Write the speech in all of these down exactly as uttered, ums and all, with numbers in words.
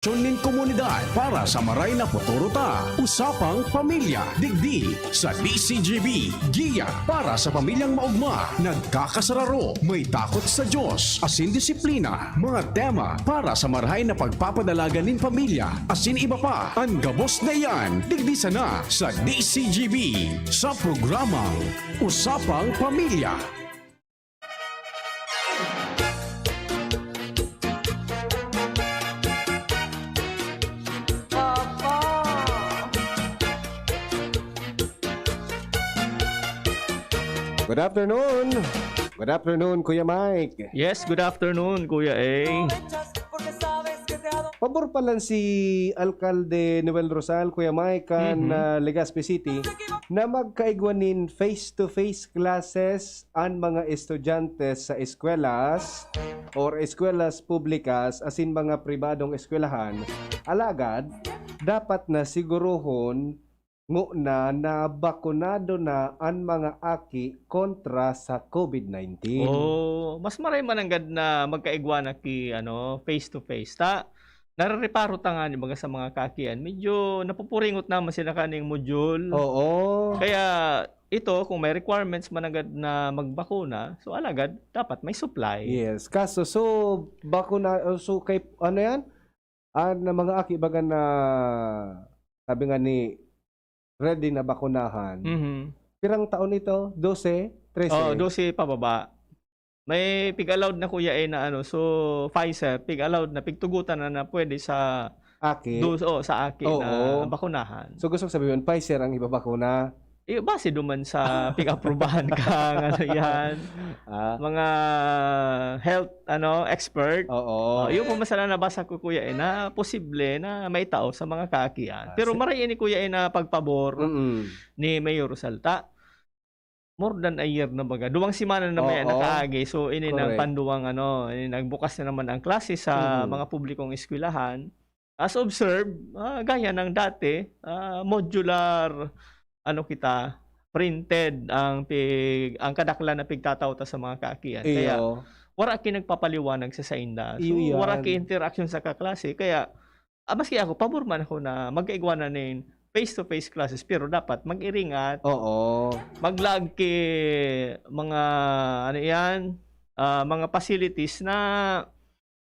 Aksyon nin komunidad para sa maray na futuro ta. Usapang Pamilya, digdi sa D C G B. Giya para sa pamilyang maogma, nagkakasararo, may takot sa Diyos, asin disiplina. Mga tema para sa marahay na pagpapadalagan nin pamilya, asin iba pa. An gabos na iyan, digdi sana sa D C G B, sa programang Usapang Pamilya. Good afternoon. Good afternoon, Kuya Mike. Yes, good afternoon, Kuya A. Pabor pa lang si Alkalde Noel Rosal, Kuya Mike, kan, Mhm. ah, Legazpi City, na magkaigwa nin face-to-face classes an mga estudyante sa eskwelahan or eskwelahan publika asin mga pribadong eskwelahan. Alagad, dapat na sigurohon ngona na bakunado na an mga aki kontra sa COVID nineteen. Oh, mas maray mananggad na magkaigwa na ki, ano, face to face. Ta, narereparo ta ngani, baga sa mga kaakian, medyo napupuringot naman sila kaning module. Oo. Kaya ito, kung may requirements mananggad na magbakuna, so alagad, dapat may supply. Yes. Kaso, so, bakuna, so, kay, ano yan? Ah, na mga aki, baga na, sabi nga ni, ready na bakunahan. Mhm. Pirang taon ito? Dose? Trese? Oo, dose pababa. May pig-allowed na, Kuya, eh, na ano, so, Pfizer, pig-allowed na, pigtugotan na, na pwede sa Aki? dos-, oh, sa aki Oo. na bakunahan. So, gusto ko sabihin, Pfizer ang ibabakuna? Eh, base duman sa pig-aprubahan ka, ano yan, Ah. mga health, ano, expert. Oo. Oh, yun po, masala nabasa ko, Kuya, eh, na posible na maitao sa mga kaakian. Ah, Pero si- maray ini, Kuya, eh, na pagpabor Mm. ni Mayor Salta. More than a year na baga. Duwang semana na may Oo. nakaagi. So, ini Correct. nagpanduwang, ano, ini nagbukas na naman ang klase sa Mhm. mga publikong eskwelahan. As observed, ah, gaya ng dati, ah, modular, ano kita, printed ang pig-, ang kadaklan na pigtatao ta sa mga kaakian. Kaya, Iyo. wara ki nagpapaliwanag sa sainda. So, Iyo wara yan. ki interaction sa kaklase. Kaya, ah, maski ako, pabor man ako na magkaigwa na nin face-to-face classes, pero dapat mag-iringat. Oo. Maglaag ki mga, ano yan, ah, mga facilities na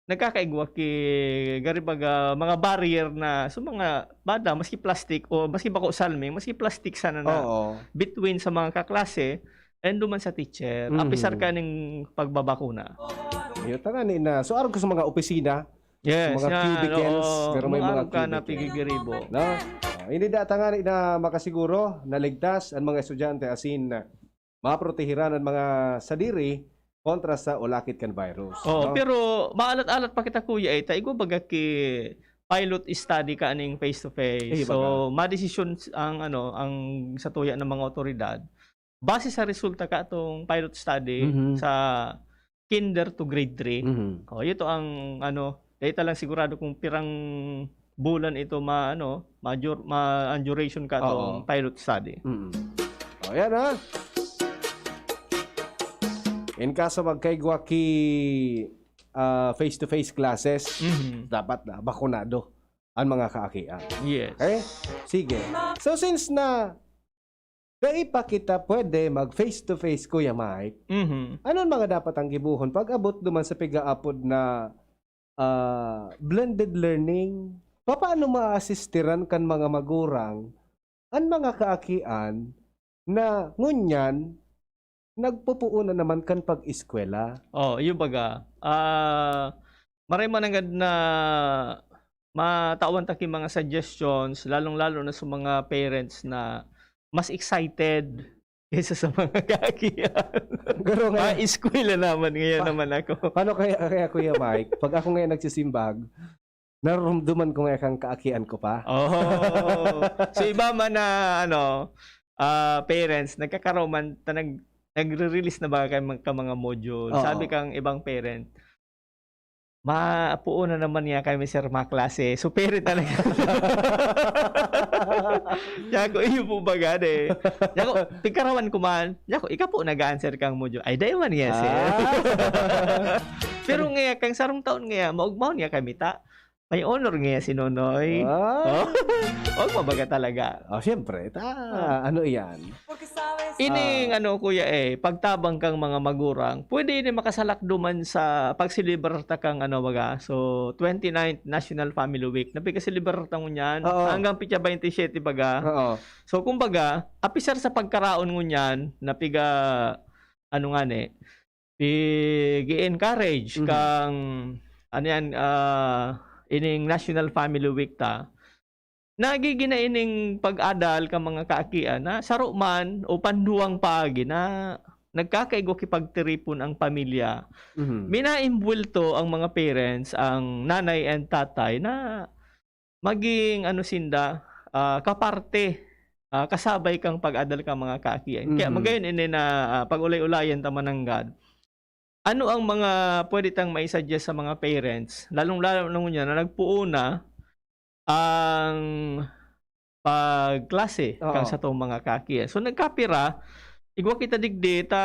nagkakaigwa ki, gari baga, mga barrier na, so, mga bada, maski plastic o maski bako salming, maski plastic sana na Oo. between sa mga kaklase and duman sa teacher, Mhm. apisar kaning pagbabakuna. Iyo, tangani na. So, arog ka sa mga opisina, Yes, sa mga yan, cubicles, oo, pero may mga mga arog ka na cubicles. pigigiribo. No? Ah, hindi da tangani na makasiguro na ligtas ang mga estudyante, asin, maprotehiran ang mga sadiri kontra sa ulakit kan virus, Oo, no? pero maalat-alat pa kita, Kuya, eh, ta igwa baga ki pilot study ka aning face to face. Eh, So, baga. madesisyon s-, ang, ano, ang satuya ng mga otoridad. Base sa resulta ka atong pilot study Mhm. sa kinder to grade three. Mhm. Oh, ito ang, ano, dahil talang sigurado kung pirang bulan ito ma-, ano, ma-dur-, ma-, ang duration ka atong Oo. pilot study. Mm. O, yan, ha? In kaso magkaigwa ki, ah, face-to-face classes, Mhm. dapat na bakunado ang mga kaakian. Yes. Okay? Sige. So, since na dai pa kita pwede mag face-to-face, Kuya Mike, Mhm. ano ang mga dapat ang gibohon pag-abot duman sa pigaapod na, ah, blended learning? Papaano maaasistiran kan mga magurang an mga kaakian na ngunyan nagpopoon na naman kan pag-eskwela? Oh, iyo baga. Ah, maray mananggad na matawan ta ki mga suggestions, lalong-lalo na sa mga parents na mas excited kaysa sa mga kaakian. Garo nga. Ah, eskwela naman, ngayon Pa-, naman ako. paano kaya, kaya, Kuya Mike, pag ako ngayon nagsisimbag, narurumduman ko nga kang kaakian ko pa? Oh. So, iba man na, ano, ah, parents, nagkakaroon man, ta-, nag-, nagre-release na ba kayo mag-, ka mga module? Oo. Sabi kang ibang parent, "Mapuon na naman niya kami, sir, mga klase." So, parent talaga. Kaya ko, iyo po ba gani? Kaya ko, pagkarawan ko man, kaya ko, "Ika po nag-a-answer kang module." "Ay, dai man niya, sir." Ah. Pero nga, kang sarong taon nga, maugmahon nga kami ta. May honor nga si Nonoy. Ah. Oh. Huwag mabaga talaga. Oh, siyempre. Ta, Ah. ano yan? Ining Ah. ano, kuya, eh, pagtabang kang mga magurang, pwede ini makasalak duman sa pagselebrar ta kang ano, baga. So, twenty-ninth National Family Week. Napikaselebrar ta ngunyan. Oo. Hanggang pitsa twenty-seven, baga. Oo. So, kumbaga, apisar sa pagkaraon ngunyan, napiga, ano nga ni, pig-i-encourage Mhm. kang, ano yan, ah, ining National Family Week ta, nagigin na ining pag-adal ka mga kaakian na saro man o panduwang paagi na nagkakaigwa ki pagtiripon ang pamilya. Mhm. Minaimbwelto ang mga parents, ang nanay and tatay, na maging ano sinda, ah, kaparte, ah, kasabay kang pag-adal ka mga kaakian. Kaya Mhm. magayon ini na, ah, pag-ulay-ulayan ta mananggad. Ano ang mga pwede tang mai-suggest sa mga parents, lalong-lalo na ngunyan na nagpoon na ang pagklase Oo. kang satong mga kaakian? So, nagkapira, igwa kita digdi ta,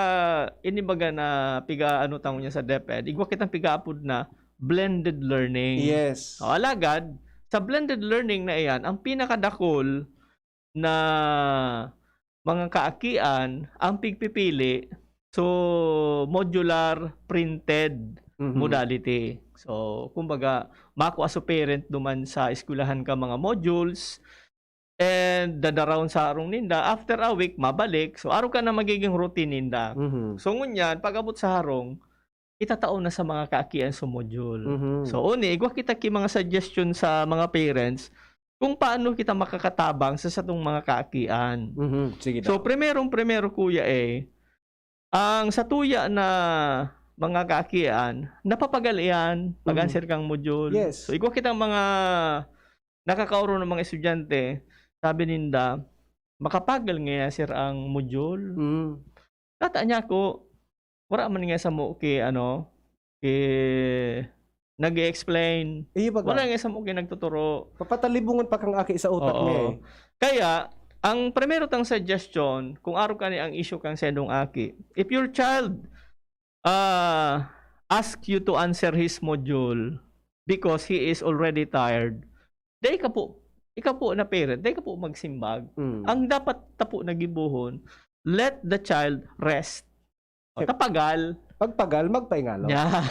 ini baga na piga-ano ta ngunyan sa DepEd, igwa kitang piga-apod na blended learning. Yes. O, alagad, sa blended learning na iyan, ang pinakadakul na mga kaakian ang pigpipili, so, modular printed Mhm. modality. So, kumbaga, makua so parent duman sa eskwelahan ka mga modules, and dadarawon sa harong ninda. After a week, mabalik. So, arog ka na magiging routine ninda. Mhm. So, ngunyan, pag-abot sa harong, itatao na sa mga kaakian sa module. Mhm. So, uni, igwa kita ki mga suggestion sa mga parents kung paano kita makakatabang sa satong mga kaakian. Mhm. Sige daw. So, primerong-primero, kuya, eh, ang satuya na mga kaakian, napapagal iyan, Mhm. pag-answer kang module. Yes. So, igwa kitang mga nakakaoron ng mga estudyante, sabi ninda, "Makapagal ngaya, sir, ang module." Mm. Tata niya ako, wala man nga samo ki, ano, ki nag-e-explain. Iyo baga. Wala nga samo ki nagtuturo. Papatalibongan pa kang aki sa utak Oo. niya eh. Kaya, ang primero tang suggestion, kung arog ka ni ang issue kang sa indong aki, if your child, ah, ask you to answer his module because he is already tired, dai ka po, ikaw po na parent, dai ka po magsimbag. Mm. Ang dapat ta po na gibohon, let the child rest. O, Siyempre. tapagal. Pagpagal, magpaingalo. Yeah.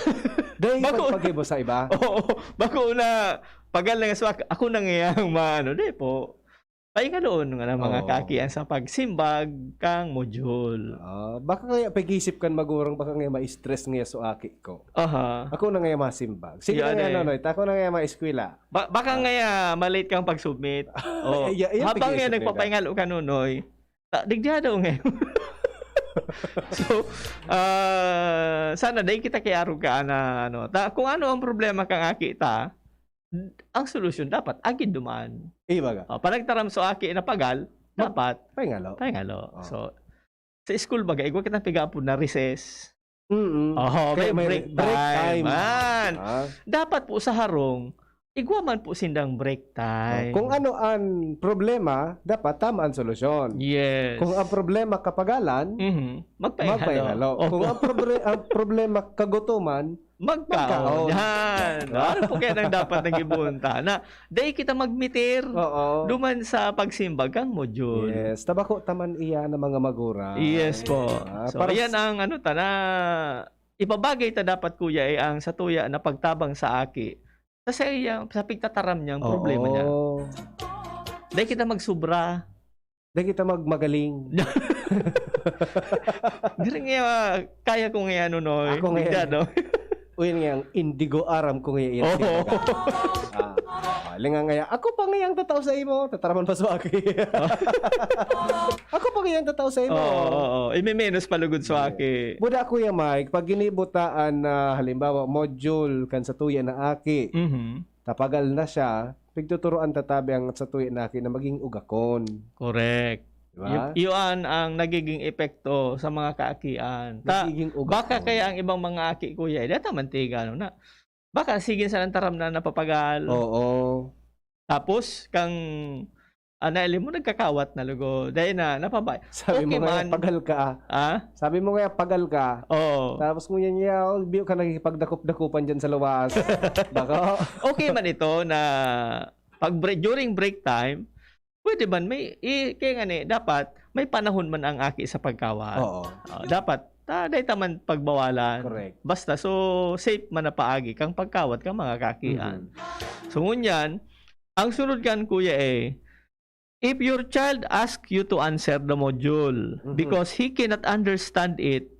Dai Bako- pagpagibo sa iba. Oo. Bako na, pagal na nga swak, ako na ngayang maano, di po. Paingaloon nga na mga Oo. kaki ang sa pagsimbag kang module. Ah, baka kaya pag-isip kan magurang, baka nga ma-stress nga so aki ko. Aha. Ako na nga masimbag. Sige Yan na nga, eh. Nonoy, ta ako na nga maeskwela. Ba-, baka Ah. nga, ah, malate kang pag-submit. Oh. Ay, ay, ay, Habang pag-iisip nga nila. nagpapaingalo ka, Nonoy, ta-, digdi daw nga. So, ah, sana dai kita kiarog ka na, ano. Ta-, kung ano ang problema kang aki ta, ang solusyon dapat agid duman. Ibaga. Oh, panagtaram so aki na pagal, Mag-, dapat paingalo. paingalo. Oh. So, sa school baga, igwa kitang piga-apod na recess. Mm-mm. Oho, Kaya may may break break time. time. Man. Ah. Dapat po sa harong, igwa man po sindang break time. Oh, kung ano ang problema, dapat tama ang solusyon. Yes. Kung ang problema kapagalan, Mhm. Magpaingalo. magpaingalo. Opo. Kung ang probre-, ang problema kagutuman, Magkaon. Magkaon. Yan. Ano po kaya nang dapat nang gibohon ta? Na, dai kita magmitir Oo. duman sa pagsimbag kang module. Yes. Tabako taman iya na mga magurang. Yes po. Ah, So, para ayan s- ang ano ta na, ipabagay ta dapat, kuya, eh, ang satuya na pagtabang sa aki. Sa, sa iya, sa pigtataram niya ang Oo. problema niya. Dai kita magsubra. Dai kita magmagaling. Diri nga, kaya ko nga ano, no, Ako nga yan. delikado. Uy, nga ang indigo aram ko nga yan, Oo. sinaga. Ah, ah, linga nga yan. Ako pa nga yang tatao sa imo, tataraman pa sa aki. Ako pa nga yang tatao sa imo. Oo, oo, oo. Imi-minus pa lugod sa Yeah. aki. Buda, Kuya Mike, pag ginibutaan na, halimbawa, module kan satuya na aki, Mhm. tapagal na siya, pigtuturoan ta tabi ang satuya na aki na maging ugakon. Correct. Di ba? Y-, yun ang nagiging epekto sa mga kaakian. Ta-, Nagiging ugakon. baka kaya ang ibang mga aki, kuya, eh, data mantiga, ano na. Baka sige sa nang taram na napapagal. Oo. Tapos, kang Ah, nahiling mo, nagkakawat na lugod. Dahil na, napabay. Sabi Okay mo nga, man. Pagal ka. Ah? Sabi mo nga, pagal ka. Oo. Tapos ngunyan niya, oh, biyo ka nakikipagdakop-dakupan dyan sa luwas. Bako. Okay man ito na pag break, during break time, pwede man may, i, kaya nga ni, dapat may panahon man ang aki sa pagkawat. Oo. Ah, dapat, ta, dahil taman pagbawalan. Correct. Basta, so, safe man na paagi kang pagkawat kang mga kakian. Mhm. So, ngunyan, ang sunod kan kuya eh, if your child ask you to answer the module Mhm. because he cannot understand it,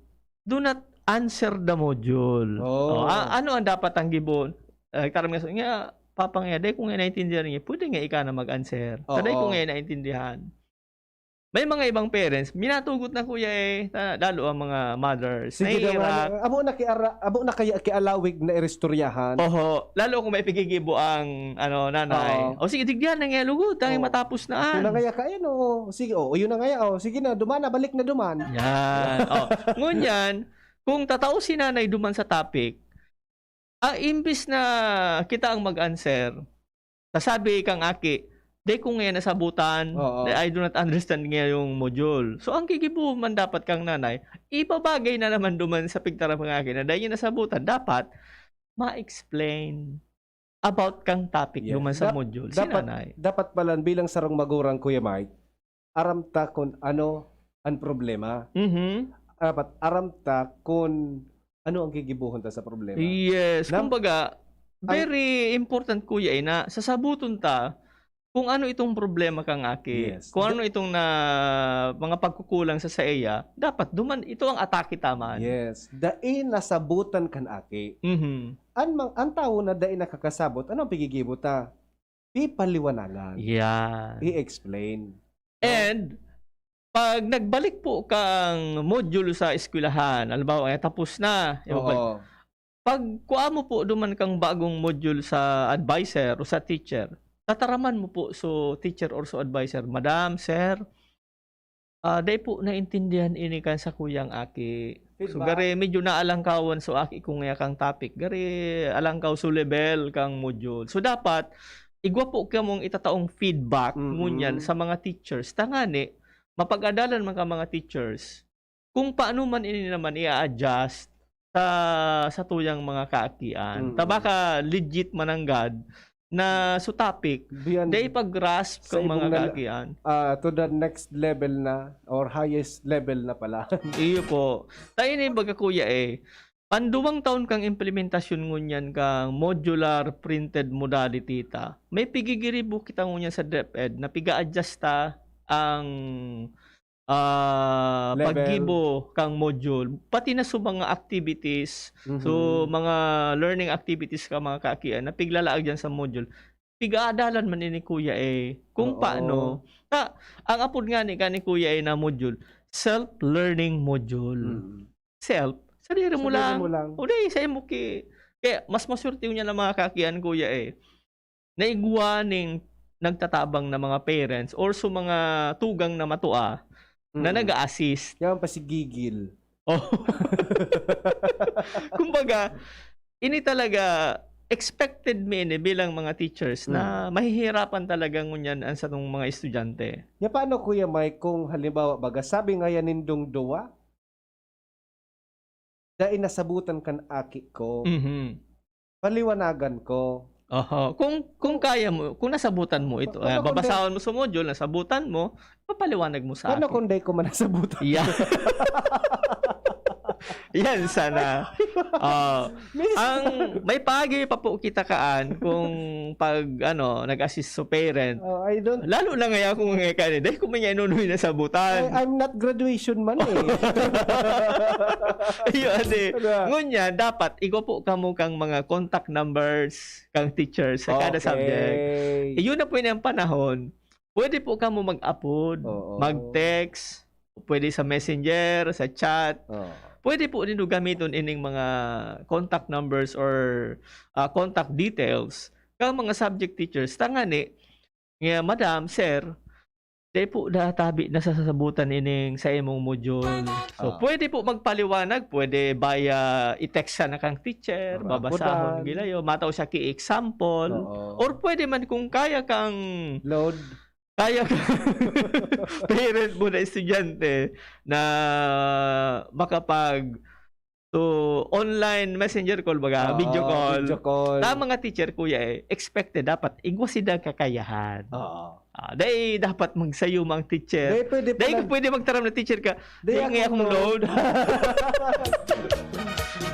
do not answer the module. Oh. Oh, a- ano ang dapat ang gibon? Ay, karam nga, nga, papa nga, dahil kung nga naintindihan niya, pwede nga ika na mag-answer. Sa dahil Oo. kung nga naintindihan. May mga ibang parents, minatugot na kuya eh, na, lalo ang mga mothers. Sige daw, Nahihirap. ano, abo na kiara, abo na kaya kialawig na iristoryahan. Oho, lalo kung may pigigibo ang ano, nanay. Oo. O sige, digdihan na nga lugod, tangi Oo. matapos na. Yun na ngaya ka, ayan, oh. Sige, oh, yun na ngaya, oh. Sige na, duman na, balik na duman. Yan. Oh. Ngunyan, kung tatao si nanay duman sa topic, ah, imbis na kita ang mag-answer, sasabi kang aki, "Di ko ngayon nasabutan, Oo. I do not understand ngayong module." So, ang gigibo man dapat kang nanay, ibabagay na naman duman sa pigtaram kang aki na dahil niya nasabutan, dapat ma-explain about kang topic Yes. duman sa Dap- module. Si dapat, nanay. dapat pala bilang sarong magurang, Kuya Mike, aram ta kung ano ang problema. Mhm. Dapat aram ta kung ano ang gigibuhon ta sa problema. Yes. Nam- Kumbaga, very important, kuya, eh, na sasabuton ta kung ano itong problema kang aki. Yes. Kung ano itong na, mga pagkukulang sa saiya, dapat duman, ito ang atake taman. Yes. Dai nasabutan kan aki. Mhm. An, mang, an tawo na dai nakakasabot, ano ang pigigibo ta? Pipaliwanagan. Yan. I-explain. And, pag nagbalik po kang module sa eskwelahan, halimbawa, eh, tapos na. Yung pag, Oo. pag kuha mo po duman kang bagong module sa advisor o sa teacher, tataraman mo po so teacher or so advisor, "Madam, sir, ah, dai po naintindihan ini kan sa kuyang aki. So, Feedback. Gari, medyo naalangkawan so aki kung nga kang topic. Gari, alangkaw so level kang module." So, dapat, igwa po kamong itataong feedback Mm-mm. ngunyan sa mga teachers. Tangani, mapag-adalan man ka mga teachers kung paano man ini naman i-adjust sa, sa tuyang mga kaakian. Mm. Ta baka legit mananggad na so topic, Beyond dai pag-grasp sa kang mga ibong na- kaakian. Ah, to the next level na or highest level na pala. Iyo po. Ta ini baga, kuya, eh. Panduwang taon kang implementasyon ngunyan kang modular printed modality ta. May pigigiribo kita ngunyan sa DepEd na piga-adjust ta ang, ah, Level. paggibo kang module. Pati na sa mga activities, so Mhm. mga learning activities ka mga kaakian na piglalaag dyan sa module. Piga-adalan man ini, kuya, eh. Kung Oo. paano. Ta, ang apod nga ni, ka ni kuya, eh, na module, self-learning module. Mm. Self, sadiri mo Sadiri lang. mo lang. O di, sa imo ki-, kaya mas maswerte niya na mga kaakian, kuya, eh. Naigwa ning nagtatabang na mga parents or sa mga tugang na matua na Mm. nag-a-assist. Yan pa si Gigil. Oh. Kumbaga, ini talaga, expected mi ini bilang mga teachers na Mm. mahihirapan talaga ngunyan ang satong mga estudyante. Ya, paano, Kuya Mike, kung halimbawa, baga, sabi nga yan nindong duwa, dai nasabutan kan aki ko, Mhm. paliwanagan ko. Oho. Kung, kung kaya mo, kung nasabutan mo ito, Pa-, ah, paano kung babasahon mo sa module, nasabutan mo, papaliwanag mo sa Paano akin. Kung dai ko man nasabutan? Yan. Yan sana. Ah, Miss- ang may pagi pa po kita kaan kung pag, ano, nag-assist sa parent. Oh, I don't Lalo na ngayon kung ngayon ka, dahil kung may nga inunoy na sabutan. I, I'm not graduation man eh. Yun, eh. Ano? Ngunyan, dapat igwa po kamo kang mga contact numbers kang teacher sa kada Okay. subject. Eh, yun na po yun ang panahon. Pwede po kamo mag-apod, Oo. mag-text, pwede sa messenger, sa chat. Oh. Pwede po nindo gamiton ining mga contact numbers or, ah, contact details kang mga subject teachers. Tangani, nga, "Madam, sir, dai po natabi nasasabutan ining sa imong module." So, Ah. pwede po magpaliwanag, pwede via i-text sana kang teacher, Mga babasahon apodan. gilayo, matao siya ki example, Oo. or pwede man kung kaya kang Load. Kaya ka parent mo na estudyante na makapag, so, online messenger call baga, Oo, video call. Video call. Ta mga teacher, kuya, eh, expected dapat igwa sinda kakayahan. Oo. Ah, dai dapat magsayo mang teacher. Dai pwede Dai pala. ka pwede magtaram na teacher ka. Dai Dai nga akong akong load.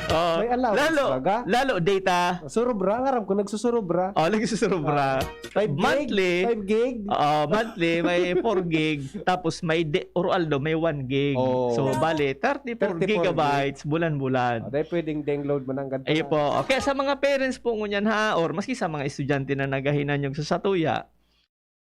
Oh, May allowance lalo, baga? lalo data. Surubra, ngaram ko nagsusurubra. Oh, nagsusurubra. Five gig? Monthly. Five gig? Oo, monthly, may four gig. Tapos may de, or although may one gig. Oh. So, bali, thirty-four Thirty-four gigabytes, bulan-bulan. Oh, dai pwedeng download mananggad Ayun po. Okay, sa mga parents po ngunyan ha, or maski sa mga estudyante na naghahinanyog sa satuya,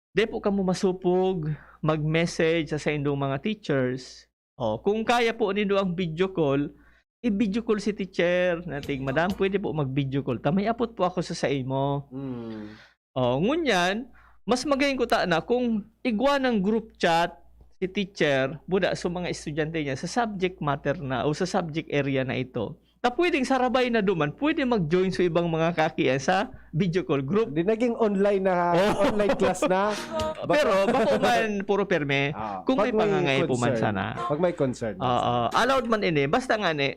di po kamo masupog mag-message sa saindong mga teachers. Oh, kung kaya po nindo ang video call, i-video call si teacher. Nating, "Madam, pwede po mag-video call ta? May apot po ako sa saimo." Mm. Oh, ngunyan, mas magayon ko ta na kung igwa ng group chat si teacher, buda sa mga estudyante niya sa subject matter na o sa subject area na ito. Ta pwedeng sarabay na duman, pwede mag-join sa ibang mga kakian sa video call group. Di naging online na, Oh. online class na. Pero bako man puro perme, Ah, kung may pag may pangangay po man concern. sana. Pag may concern. Oo, allowed man ini. Basta nga ni,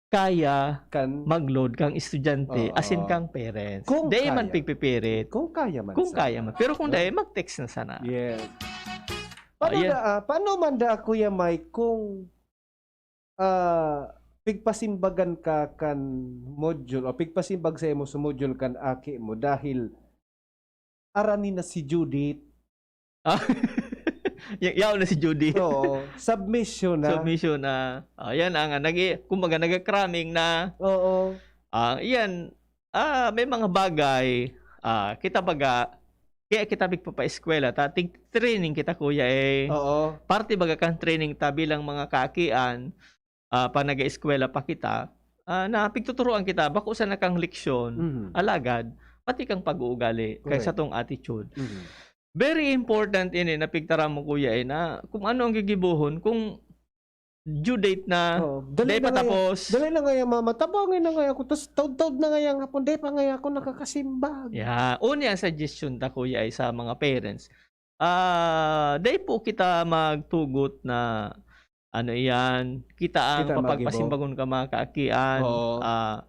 kaya Kan, mag-load kang estudyante, Oo. asin kang parents. Kung Dai man kaya. pigpipirit. Kung kaya man. Kung sana. kaya man. Pero kung No? dai, mag-text na sana. Yes. Paano, Ayan. da, ah, paano man da, Kuya Mike, kung ah, pigpasimbagan ka kan module o pigpasimbag sa imo sa module kan aki mo dahil arani na si Judith? Ah, y- yaw na si Judith. Oo, submission na. Submission na. Ah, yan ang, ah, nag-i-, kumbaga, nag-cramming na. Oo. Ah, iyan, ah, may mga bagay, ah, kita baga, kaya kita pigpapa-eskwela, ta, tig-, training kita, kuya, eh. Oo. Parte baga kan training ta bilang mga kakian, ah, pa nag-eskwela pa kita, ah, na pigtuturuan kita, bako sana kang leksyon, Mhm. alagad, pati kang pag-uugali, kay Correct. satong attitude. Mhm. Very important ini na pigtaram mo, kuya, eh, na kung ano ang gigibohon, kung due date na, Oo. dai Dali na pa ngayon. tapos. Dali na ngayon, mama. Tabangin na ngayon ako. Tapos taud-taud na ngayon ako. Dai pa ngayon ako nakakasimbag. Yeah. Una ang suggestion ta, kuya, ay sa mga parents. Ah, dai po kita magtugot na ano iyan, kita ang Kita magibo. papagpasimbagon ka mga kaakian. Oo. Ah,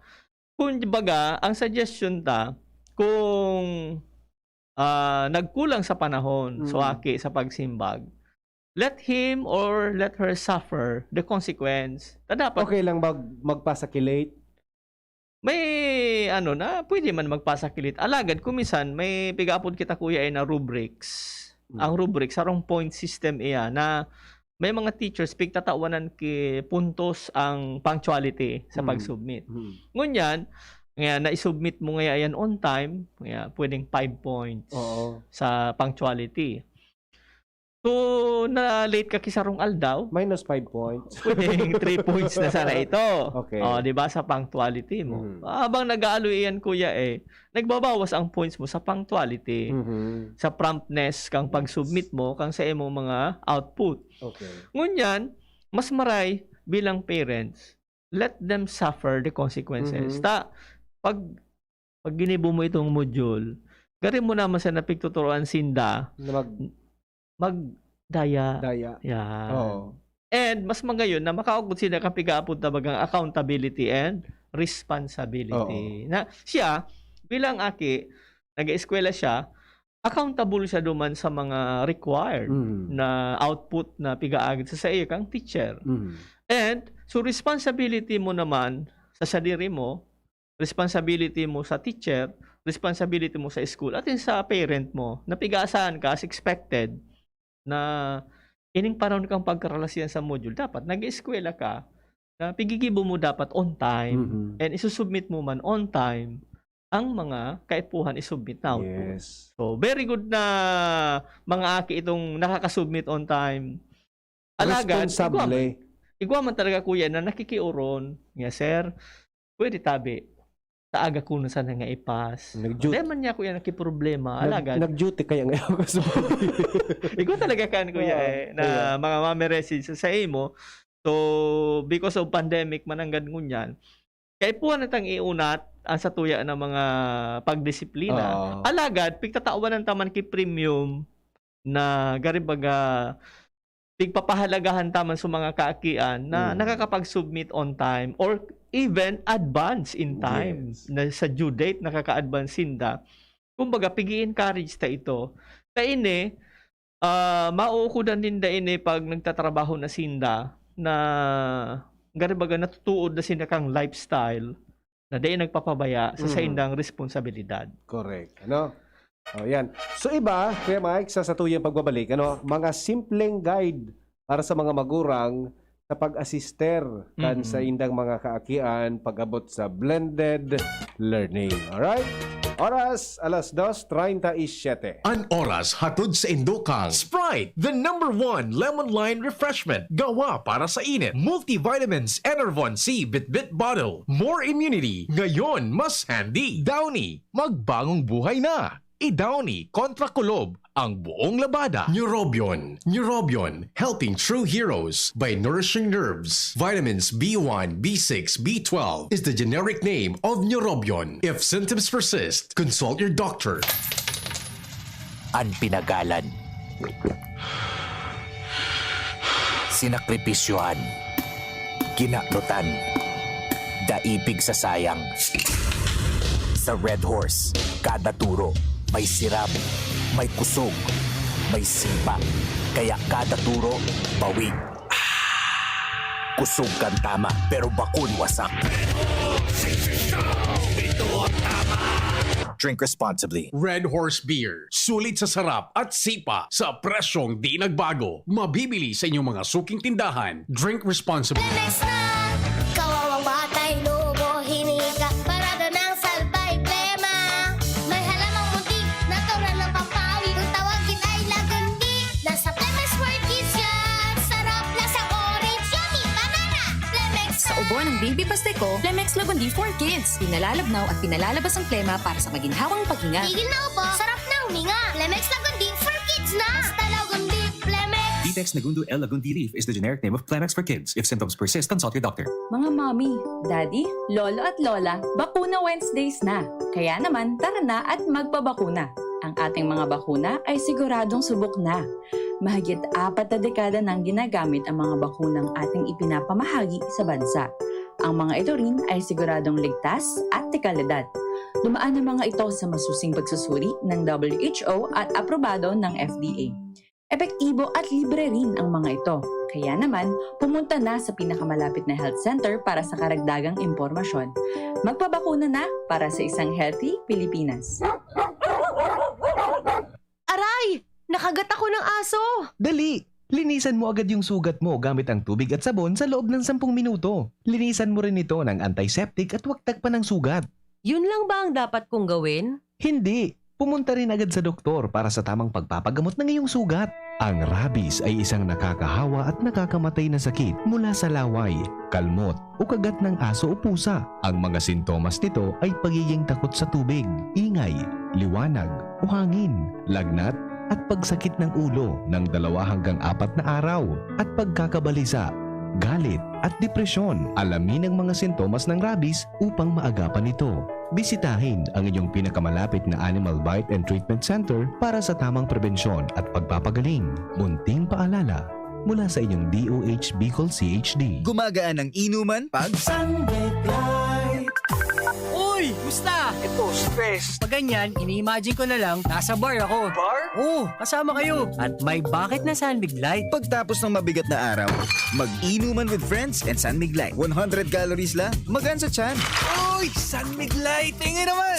kung baga, ang suggestion ta, kung, ah, nagkulang sa panahon, so Mm. aki sa pagsimbag, let him or let her suffer the consequence. Ta dapat Okay lang mag magpasakilate? May ano na, pwede man magpasakilit. Alagad kung minsan, may pigaapod kita, kuya, ay na rubrics. Mm. Ang rubrics, sarong point system iya na may mga teachers, pigtatawanan ki puntos ang punctuality sa Mm. pag-submit. Hmm. Ngunyan, nga na-submit mo nga yan on time, nga pwedeng five points Oo. sa punctuality. So, na-late ka kisarong aldaw, Minus five points. pwedeng three points na sana ito. Okay. Oh, di ba, sa punctuality mo. Mhm. Habang nag-aaloy yan, kuya, eh, nagbabawas ang points mo sa punctuality, Mhm. sa promptness kang Yes. pag-submit mo, kang sa imong mga output. Okay. Ngunyan, mas maray bilang parents, let them suffer the consequences. Mhm. Ta, pag, pag ginibo mo itong module, gari mo naman sa napigtuturoan sinda, Na mag magdaya. daya. Yan. Oo. And mas magayon na makaugod sila kan pigaapod ta bagang accountability and responsibility. Oo. Na siya, bilang aki, nag-eskwela siya, accountable siya duman sa mga required Mm. na output na pigaagid sa saiya kang teacher. Mm. And so responsibility mo naman sa sadiri mo, responsibility mo sa teacher, responsibility mo sa school, atin sa parent mo, na pig-aasahan ka as expected na ining panahon kang pagkaralasian sa module, dapat nag-eskwela ka, na pigigibo mo dapat on time, Mhm. and isusubmit mo man on time ang mga kaipuhan isubmit na output. Yes. So, very good na mga aki itong nakakasubmit on time. Alagad, igwa man, Responsable. igwa man talaga, kuya, na nakikiuron. Nga, sir, pwede tabi. Sa aga ko na sana nga ipas. Nag-duty. Dahil man niya, kuya, nakiproblema. Nag- Alagad. Nag-duty kaya nga ako sa Igwa talaga kan, kuya, Oo, eh, na kuya. mga mami-message sa, sa imo. So, because of pandemic, mananggad ngunyan, Kaipuhan na tang iunat ang satuya na mga pagdisiplina. Oo. Alagad, pigtatawanan ta man ki premium na gari baga, pigpapahalagahan ta man sa mga kaakian na Mm. nakakapag-submit on time or even advance in time Yes. na sa due date, nakaka-advance sinda. Kumbaga, pigi-encourage ta ito. Kaini, ah, mauukodan ninda ini pag nagtatrabaho na sinda na, gari baga, natutuod na sinda kang lifestyle na dai nagpapabaya sa Mhm. saindang responsibilidad. Correct. Ano? Oh, yan. So, iba, Kuya Mike, sa satuyang pagbabalik, ano, mga simpleng guide para sa mga magurang sa pag-asister kan Mhm. saindang mga kaakian pag-abot sa blended learning. Alright? Oras, alas dos treinta y siete. An oras hatod sa indo kang Sprite, the number one lemon lime refreshment. Gawa para sa init. Multivitamins, Enervon C, Bitbit Bottle. More immunity. Ngayon, mas handy. Downy, magbagong buhay na. I-Downy kontra kulob ang buong labada. Neurobion. Neurobion, helping true heroes by nourishing nerves. Vitamins B one, B six, B twelve is the generic name of Neurobion. If symptoms persist, consult your doctor. An pinagalan. Sinakripisyohan. Kinanutan. Daipig sa sayang. Sa Red Horse, kada turo, may sirab, may kusog, may sipa. Kaya kada turo, bawi. Kusog kan tama, pero bakun wasak. Drink responsibly. Red Horse Beer. Sulit sa sarap at sipa sa presyong di nagbago. Mabibili sa inyong mga suking tindahan. Drink responsibly. Lemex na! Kawawang batay, lobo, hinika, parada ng salbay, plema. May halamang muntik, natural na pampawi. Kung tawagin ay lagundi, nasa Lemex for Kids yan. Sarap, lasang orange, yummy, banana. Lemex Sa ubo ng baby pastiko, Lemex Lagundi for Kids. Pinalalabnaw at pinalalabas ang plema para sa maginhawang paghinga. Tigil na ubo, sarap na huminga. Lemex Lagundi for Kids na. Basta Lagundi, Lemex. Vitex Negundo L Lagundi Leaf is the generic name of Clemex for Kids. If symptoms persist, consult your doctor. Mga mommy, daddy, lolo at lola, bakuna Wednesdays na. Kaya naman, tara na at magpabakuna. Ang ating mga bakuna ay siguradong subok na. Mahigit apat na dekada nang ginagamit ang mga bakunang ating ipinapamahagi sa bansa. Ang mga ito rin ay siguradong ligtas at de kalidad. Dumaan ang mga ito sa masusing pagsusuri ng W H O at aprobado ng F D A. Epektibo at libre rin ang mga ito. Kaya naman, pumunta na sa pinakamalapit na health center para sa karagdagang impormasyon. Magpabakuna na para sa isang healthy Pilipinas. Aray! Nakagat ako ng aso! Dali! Linisan mo agad yung sugat mo gamit ang tubig at sabon sa loob ng sampung minuto. Linisan mo rin ito ng antiseptic at huwag tagpan ng sugat. Yun lang ba ang dapat kong gawin? Hindi! Pumunta rin agad sa doktor para sa tamang pagpapagamot ng iyong sugat. Ang rabies ay isang nakakahawa at nakakamatay na sakit mula sa laway, kalmot, o kagat ng aso o pusa. Ang mga sintomas nito ay pagiging takot sa tubig, ingay, liwanag, o hangin, lagnat, at pagsakit ng ulo ng dalawa hanggang apat na araw, at pagkakabalisa, galit, at depresyon. Alamin ang mga sintomas ng rabies upang maagapan ito. Bisitahin ang inyong pinakamalapit na Animal Bite and Treatment Center para sa tamang prebensyon at pagpapagaling. Munting paalala mula sa inyong D O H Bicol C H D. Gumagaan ang inuman pag Sunday Light. Uy! Musta? Ito, stress. Pag ganyan, ini-imagine ko na lang, nasa bar ako. Bar? Oo, kasama kayo. At may bakit na San Mig Light. Pagtapos ng mabigat na araw, mag-inuman with friends and San Mig Light. One hundred calories lang, magaan sa tiyan. Uy! San Mig Light! Tingin naman!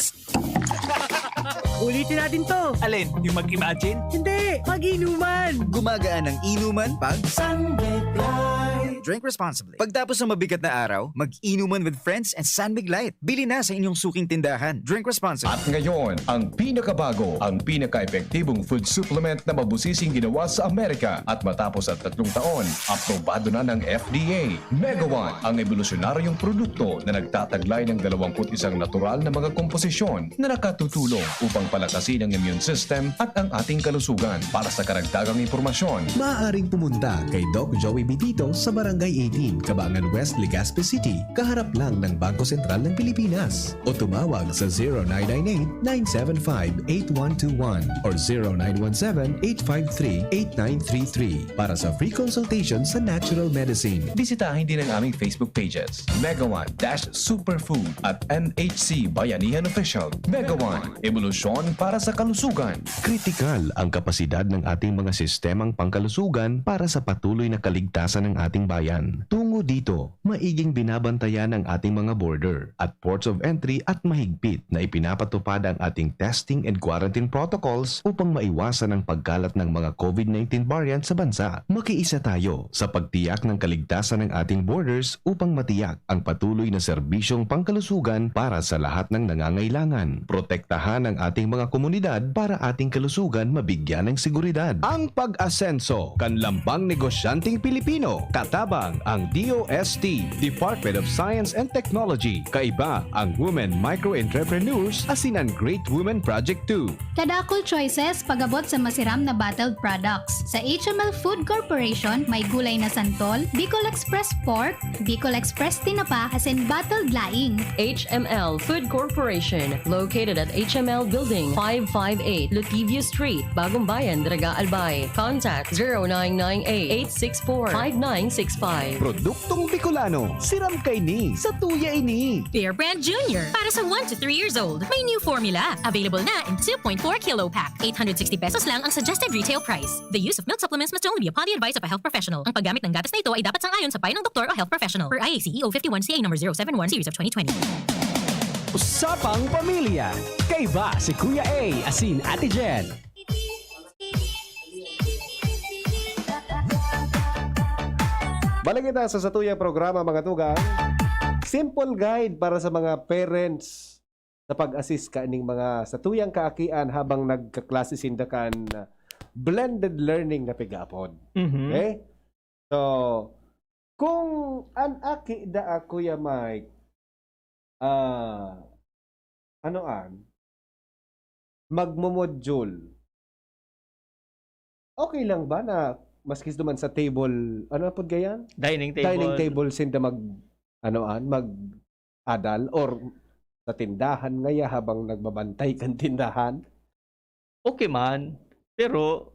Ulitin natin to. Alin? Yung mag-imagine? Hindi! Mag-inuman! Gumagaan ang inuman pag Sunday Light. Drink responsibly. Pagtapos ng mabigat na araw, mag-inuman with friends and San Mig Light. Bili na sa inyong suking tindahan. Drink responsibly. At ngayon, ang pinakabago, ang pinaka-epektibong food supplement na mabusising ginawa sa Amerika. At matapos ang tatlong taon, aprobado na ng F D A. Mega One, ang ebolusyonaryong produkto na nagtataglay ng dalawampu't isang natural na mga komposisyon na nakatutulong upang palakasin ang immune system at ang ating kalusugan. Para sa karagdagang impormasyon, maaaring pumunta kay Doc Joey Bitito sa Barangay Barangay eighteen, Cabangan West, Legazpi City, kaharap lang ng Bangko Sentral ng Pilipinas. O tumawag sa zero nine nine eight, nine seven five, eight one two one or zero nine one seven, eight five three, eight nine three three para sa free consultation sa natural medicine. Bisitahin din ang aming Facebook pages, Mega One dash Superfood at M H C Bayanihan Official. Mega One, ebolusyon para sa kalusugan. Kritikal ang kapasidad ng ating mga sistemang pangkalusugan para sa patuloy na kaligtasan ng ating bayan. Tungo dito, maiging binabantayan ang ating mga border at ports of entry at mahigpit na ipinapatupad ang ating testing and quarantine protocols upang maiwasan ang pagkalat ng mga COVID nineteen variant sa bansa. Makiisa tayo sa pagtiyak ng kaligtasan ng ating borders upang matiyak ang patuloy na serbisyong pangkalusugan para sa lahat ng nangangailangan. Protektahan ang ating mga komunidad para ating kalusugan mabigyan ng seguridad. Ang pag-asenso kan lambang negosyanteng Pilipino, katabang ang D O S T, Department of Science and Technology. Kaiba ang Women Micro Entrepreneurs asin an Great Women Project two. Kadakul choices pag-abot sa masiram na bottled products. Sa H M L Food Corporation, may gulay na santol, Bicol Express Pork, Bicol Express Tinapa, asin bottled laing. H M L Food Corporation, located at H M L Building, five five eight Lutivio Street, Bagong Bayan, Daraga, Albay. Contact zero nine nine eight, eight six four, five nine six five. Produktong Bicolano, siram kaini, satuya ini. Bear Brand Junior, para sa one to three years old. May new formula. Available na in two point four kilo pack. Eight hundred sixty pesos lang ang suggested retail price. The use of milk supplements must only be upon the advice of a health professional. Ang paggamit ng gatas na ito ay dapat sang-ayon sa payo ng doktor o health professional. Per I A C E O fifty-one C A number zero seven one series of twenty twenty. Usapang Pamilya. Kaiba si Kuya A asin Ate Jen. Balik kita sa satuyang programa, mga tugang. Simple guide para sa mga parents sa pag-assist kaning mga satuyang kaakian habang nagkaklase sinda kan blended learning na pigaapod. Mhm. Okay? So, kung an aki daa, Kuya Mike, ah, ano an, magmo-module, okay lang ba na maski duman sa table, ano apod gayan? Dining table. Dining table, sinda mag, ano an, mag-adal or sa tindahan ngaya habang nagbabantay kan tindahan? Okay man, pero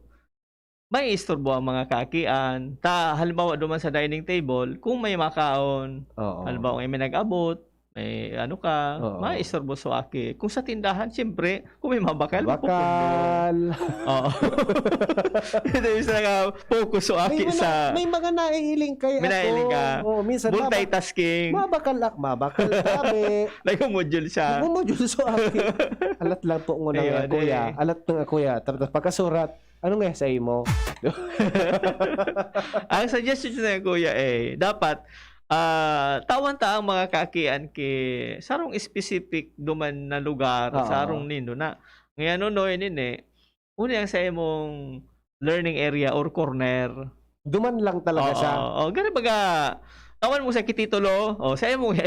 maiisturbo ang mga kaakian. Ta, halimbawa, duman sa dining table, kung may makaon, Oo. halimbawa, may nag-abot, may ano ka, Oo. maiisturbo so aki. Kung sa tindahan, siyempre, kung may mabakal, Bakal. mapupuno. Oo. Ito yung isa nga, focus so May aki mga, sa may mga naihiling kay May ako. naihiling ka. Oo, minsan maba-, Multitasking. mabakal ak-, mabakal, sabi. Nagmo-module siya. Nagmo-module so aki. Alat lang po ngunang Ayun, kuya. eh. Alat ng kuya. Tapos pagkasurat, ano nga sa imo? Ang suggestion na, Kuya, eh, dapat, ah, tawan ta ang mga kaakian ki sarong specific duman na lugar, Oo. sarong nindo na. Ngayon, no, no, ini, eh, uni ang sa imong learning area or corner. Duman lang talaga Oo, siya. oo. Gani baga, tawan mo sa kititulo, o, sa imong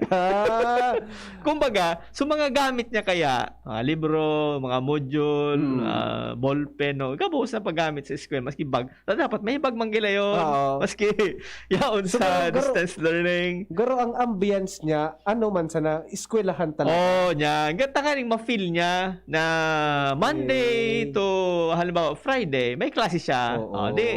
Ah. Kumbaga, so mga gamit niya kaya, mga libro, mga module, Hmm. ah, ballpen, no? Gabos na paggamit sa eskwela, maski bag. Na dapat may bag man gila yun. Oo. Maski yaon So, sa garo-, garo-, distance learning. garo ang ambience niya, ano man sana, eskwelahan talaga. Oo, niya. Ang tanganing ma-feel niya na Monday Okay. to, halimbawa, Friday, may klase siya. Oo. O, di,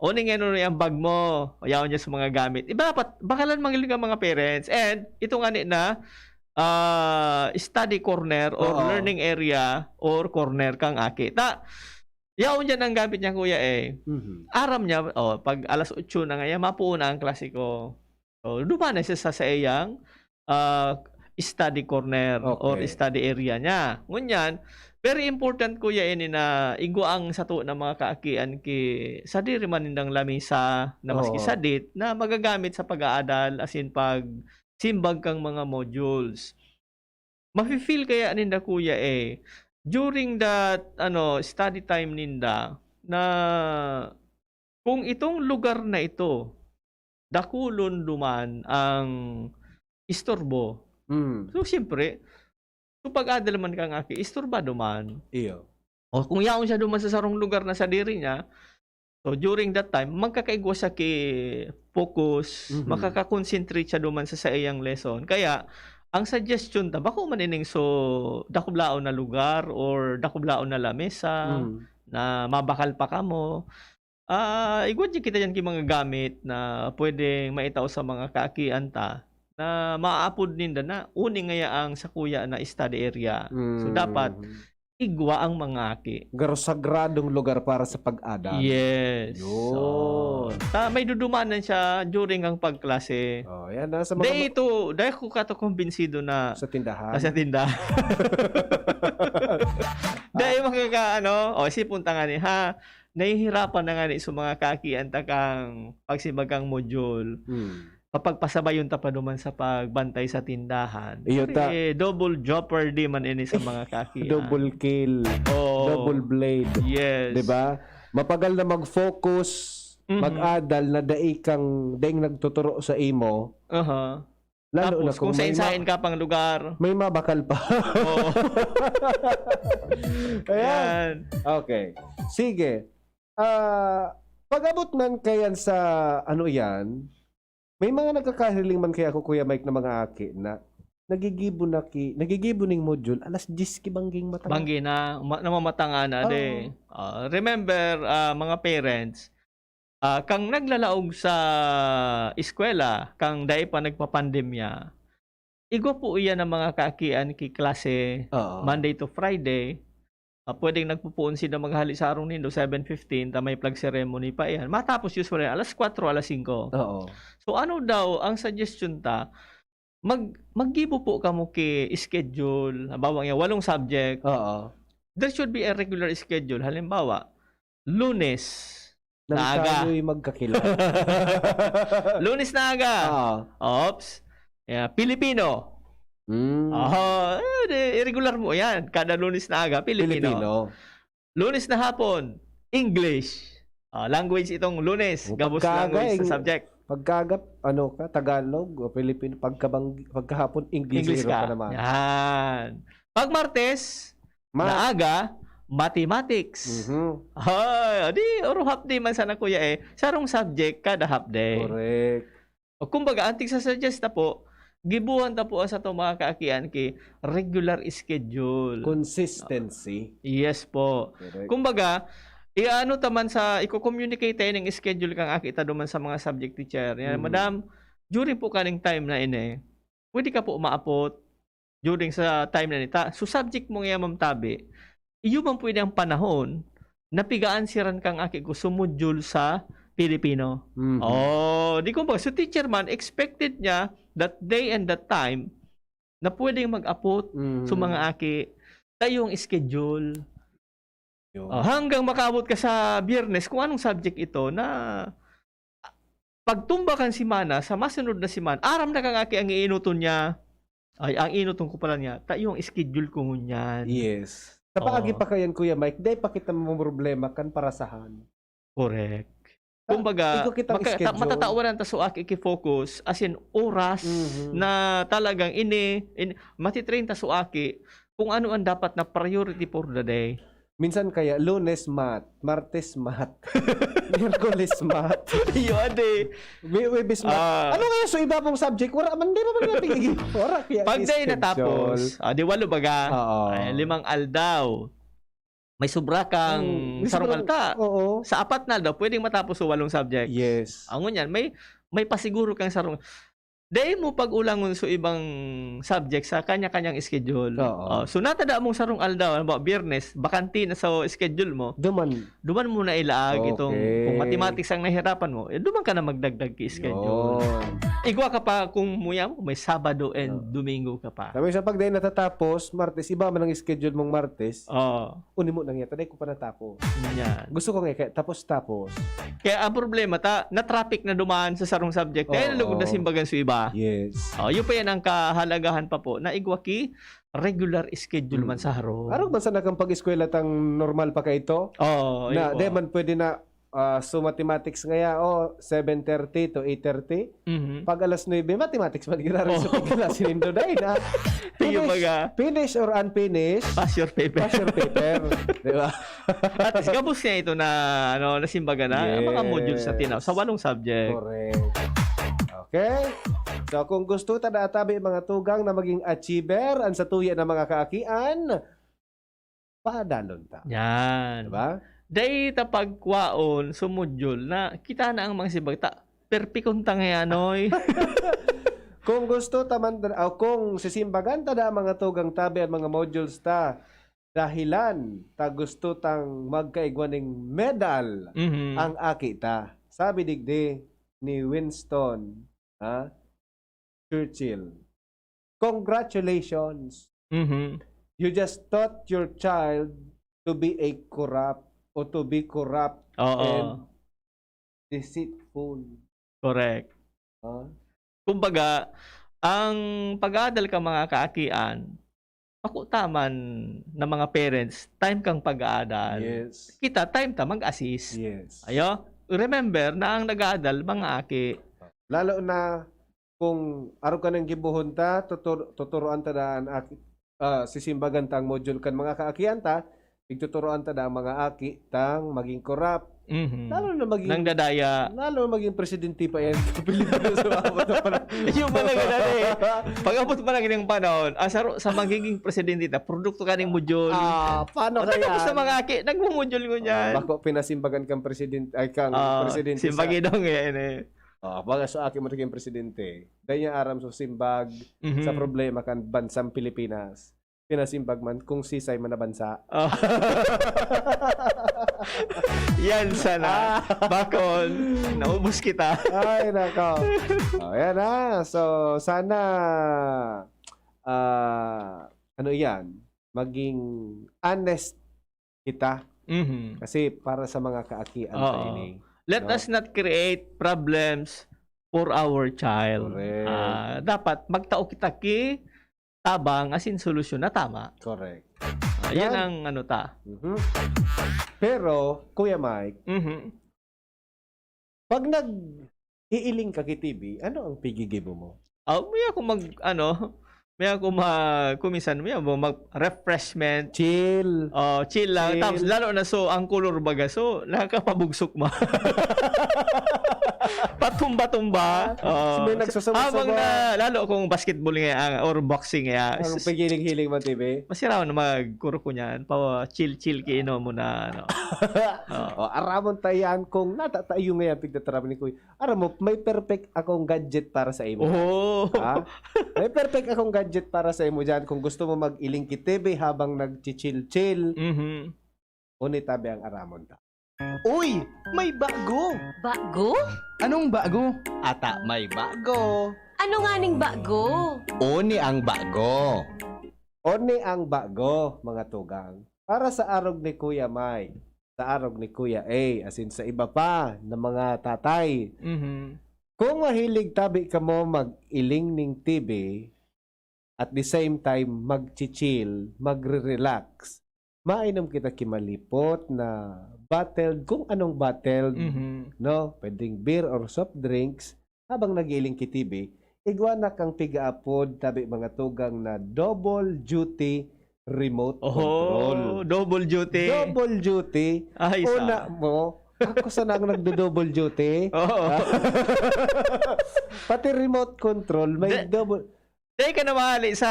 Uning ano na yung bag mo, o yaon niya sa mga gamit. Iba dapat, bakalan man gid ka mga parents. And ito nga ni na, ah, study corner or Oo. learning area or corner kang aki. Ta, yaon dyan ang gamit niya, kuya, eh. Mhm. Aram niya, oh, pag alas otso na ngayon, mapuo na ang klase ko. So, duman na siya sa, sa iyang, ah, study corner or Okay. study area niya. Ngunyan, very important, kuya, ini na igwa ang sato na mga kaakian ki sadiri man nindang lamesa na maski Oo. sadit na magagamit sa pag-aadal, as in, pagsimbag kang mga modules. Mafe-feel kaya ninda, kuya, eh, during that, ano, study time ninda na kung itong lugar na ito, dakulon duman ang isturbo. Mm. So, siyempre, so pag-adal man kang aki, isturba duman. Iyo. O kung yaon siya duman sa sarong lugar na sadiri niya, So, during that time, magkakaigwa siya ki focus, Mhm. makaka-concentrate siya duman sa saiyang lesson. Kaya, ang suggestion ta, bako man ining so, dakublaon na lugar or dakublaon na lamesa, Mm. na mabakal pa kamo. Ah, igwa di kita diyan ki mga gamit na pwedeng maitao sa mga kaakian ta na maaapod ninda na uni ngaya ang sakuya na study area. So, Mm. dapat igwa ang mga aki. Garo sagradong lugar para sa pag-adal. Yes. Yun. So, ta, may dudumanan siya during ang pagklase. Oh, yan, nasa mga Dahil ma- ito, dahil ko kato kumbinsido na Sa tindahan. nasa tindahan. Dahil makaka-, ano, o, isipon ta nga ni, ha, nahihirapan na nga ni sa mga kaakian ta kang pagsimbag kang module. Hmm. Kapagpasabayon ta pa duman sa pagbantay sa tindahan. Iyo ta. Pare, double jeopardy man ini sa mga kaakian. Double kill. Oo. Double blade. Yes. Di ba? Mapagal na mag-focus, Mhm. mag-adal na dai kang, daing nagtuturo sa imo. Aha. Lalo Tapos na kung kung may ma-, sain-sain ka pang lugar. may mabakal pa. Oo. Ayan. Ayan. Okay. Sige. Ah, pag-abot man kayan sa, ano yan, may mga nagkakahiling man kaya ako, Kuya Mike, na mga aki na nagigibo na ki-, nagigibo ning module, alas diyes ki bangging matang. Banggi na, ma-, namamatangan na Oo. de. Ah, remember, ah, mga parents, ah, kang naglalaog sa eskwela, kang dai pa nagpapandemya, igwa po iyan ang mga kaakian ki klase Oo. Monday to Friday. Ah, pwedeng nagpupoon sinda maghali sa arong nindo, seven fifteen, ta may flag ceremony pa iyan. Matapos usually alas kwatro, alas singko. Oo. So, ano daw ang suggestion ta? Mag-, maggibo po kamo ki schedule. Halimbawa, nga walong subject. Oo. There should be a regular schedule. Halimbawa, Lunes Nang na aga. tayo'y magkakilala. Lunes na aga. Oo. Ops. Yeah, Pilipino. Hmm. Oho, eh, di, irregular mo yan. Kada Lunes na aga, Pilipino. Pilipino. Lunes na hapon, English. Ah, language itong Lunes, O, gabos pagka language aga, sa eng-, subject. pagka aga, ano ka, Tagalog o Pilipino, pagkabang-, pagkahapon, English Englishero ka. ka naman. Yan. Pag Martes, Math. na aga, mathematics. Mhm. Ay, di, or half day man sana, kuya, eh. Sarong subject kada half day. Correct. O, kumbaga, ang tigsa-suggest ta po, gibuhan ta po ang satong mga kaakian ki regular schedule. Consistency. Yes po. Correct. Kumbaga, i-ano ta man sa, iko-communicate ta ining schedule kang aki ta duman sa mga subject teacher. Yan, Mhm. "Madam, during po kaning time na ini, pwede ka po maapot during sa time na ini ta. So, subject mo nga, ma'am, tabi, iyo man pwede ang panahon na pigaan siran kang aki ko sumodule sa Pilipino." Mhm. Oh, di kumbaga, so teacher man, expected niya that day and that time na pwedeng mag-apot Mhm. sa mga aki. Tayo ang schedule. Yun. Oh, hanggang makaabot ka sa Biyernes, kung anong subject ito na pagtumba kan semana, sa masunod na semana, aram na kang aki ang iinuton niya. Ay, ang inuton ko pala niya, ta yung schedule ko ngunyan. Yes. Sa paagi Oo. pa kayan, Kuya Mike, dai pa kita mamroblema kan parasahan. Correct. Ta-, Kumbaga, igo kitang maka-, ta-, schedule. matatawaran ta so aki ki focus, as in, oras Mhm. na talagang ini, in-, matitrain ta so aki kung ano ang dapat na priority for the day. Minsan kaya, Lunes, math. Martes, math. Miyerkules, math. Iyo, ade. Wi-, Webes, math. Ah. Ano nga yung so iba pong subject? Wala man, di ba man natin igi-, wala kaya Pag day schedule. natapos, ah, di walo baga. Oo. Ay, limang aldaw. May sobra kang Hmm, may sarong sobra, alta. oo. Sa apat na aldaw, pwedeng matapos sa walong subject. Yes. Ang ngunyan, may, may pasiguro kang sarong Dai mo pag-ulangon so ibang subject sa kanya-kanyang schedule. Oo. Oh, so, natada mong sarong aldaw, halimbawa, Biyernes, bakante na sa schedule mo, Duman. duman mo na ilaag itong, Okay. kung mathematics ang nahihirapan mo, eh, duman ka na magdagdag ki schedule. Yun. Igwa ka pa kung muya mo, may Sabado and Oo. Domingo ka pa. Sabi sa pag dai natatapos, Martes, iba man ang schedule mong Martes. Oo. Uni mo nang yata, dai ko pa natapos. Yan. Gusto ko nga, kaya tapos-tapos. Kaya ang problema, ta, na-traffic na dumaan sa sarong subject. Kaya Oo. nalugod na simbagan sa iba. Yes. Oh, yun pa yan ang kahalagahan pa po, na igwa ki regular schedule Mm. man sa harong. Arog man sana kang pag-eskwela tang normal pa ka ito? Oo, Na, yun po. di man pwede na Ah, so mathematics ngaya, oh, seven thirty to eight thirty. Mhm. Pag alas nuebe, mathematics man giraray sa Oh. pagkaklase nindo, dai na. Iyo Finish, baga. Finish or unfinished, Pass your paper. Pass your paper. Di ba? At least, gabos niya ito na, ano, nasimbagan na. Ang mga modules na tinaw sa walong subject. Correct. Okay? So, kung gusto ta na atabi mga tugang na maging achiever, ang satuya ng mga kaakian, padalon ta. Yan. Diba? Dai ta pagkwaon sa module na kita na ang mga simbag ta. Perpikon ta nga yan, oy. Kung gusto ta man, o kung sisimbagan ta na ang mga tugang tabi ang mga modules ta, dahilan ta gusto tang magkaigwa ning medal Mhm. ang aki ta. Sabi digdi ni Winston, ha? Churchill. Congratulations. Mhm. You just taught your child to be a corrupt o to be corrupt Oo. and deceitful. Correct. Ha? Kumbaga, ang pag-aadal ka mga kaakian, ako taman na mga parents, time kang pag-aadal. Yes. Kita, time ta mag-assist. Yes. Ayo, remember na ang nag-aadal, mga aki. Lalo na kung arog ka nang gibohon ta, tutur- tuturuan ta daan aki, ah, sisimbagan ta ang module kan mga kaakian ta, pigtuturuan ta daan mga aki tang maging corrupt. Mhm. Lalo na maging Nang dadaya. Lalo na maging presidente pa yan sa Pilipinas. Umabot na pala. Yung mga ganun eh. Pag-abot pa lang yung panahon, ah, sa, sa magiging presidente na, produkto ka ng module. Ah, paano Pagkatapos kaya? Sa mga aki, nagmumodule ko niyan. Bako pinasimbagan kang presidente, ay kang Ah, presidente simbagi daw ngayon eh. Ah, baga sa aki mo naging presidente. Dahil niya aram sa simbag, Mhm. sa problema kan bansang Pilipinas. Pinasimbag man kung sisay man na bansa. Oh. Yan sana. Ah. Bakon, naubos kita. Ay, nako. Oh, yan na. So, sana, ah, ano yan, maging honest kita. Mhm. Kasi para sa mga kaakian Oo. sa ini. Let No? us not create problems for our child. Correct. Ah, dapat magtao kita ki tabang asin solusyon na tama. Correct. Ah, Yan. Yan ang ano ta. Mhm. Pero, Kuya Mike, Mhm. pag nag-iiling ka ki T V, ano ang pigigibo mo? Ah, may ako mag, ano, may ako mag, kuminsan, may ako mag refreshment. Chill. Oh, chill lang. Chill. Tapos lalo na so, ang color baga, so, nakakapabugsok mo. Patumba-tumba. Ah, Oh, may nagsusubo-subo. Habang na, lalo kung basketball nga, or boxing nga. Ang pigiling-hiling mo, T V? Masira na magkuro ko niyan. Pa chill-chill kiinom mo na, ano. Oh. O, aramon ta yan kung natatayo ngayon, pigtatarami ni Kuya. Aram mo, may perfect akong gadget para sa imo. Oh. Ha? May perfect akong gadget para sa imo dyan. Kung gusto mo mag-iling ki T V habang nagchichill-chill, Mhm. unitabi ang aramon ta. Uy! May bago! Bago? Anong bago? Ata may bago! Ano nga ning bago? Oni ang bago! Oni ang bago, mga tugang. Para sa arog ni Kuya Mike, sa arog ni Kuya A, asin sa iba pa na mga tatay. Mhm. Kung mahilig tabi kamo mag-iling ning T V, at the same time, magchichill, magre-relax, mainom kita ki malipot na bottled, kung anong bottled, Mhm. no? Pwedeng beer or soft drinks, habang nag-iiling ki T V, igwa na kang pigaapod, tabi mga tugang na double duty remote control. Oh, double duty. Double duty. Ay, Una sa. mo, ako sana ang nagdo-double duty. Oo. Pati remote control, may Di- double. Dahil ka na mahali sa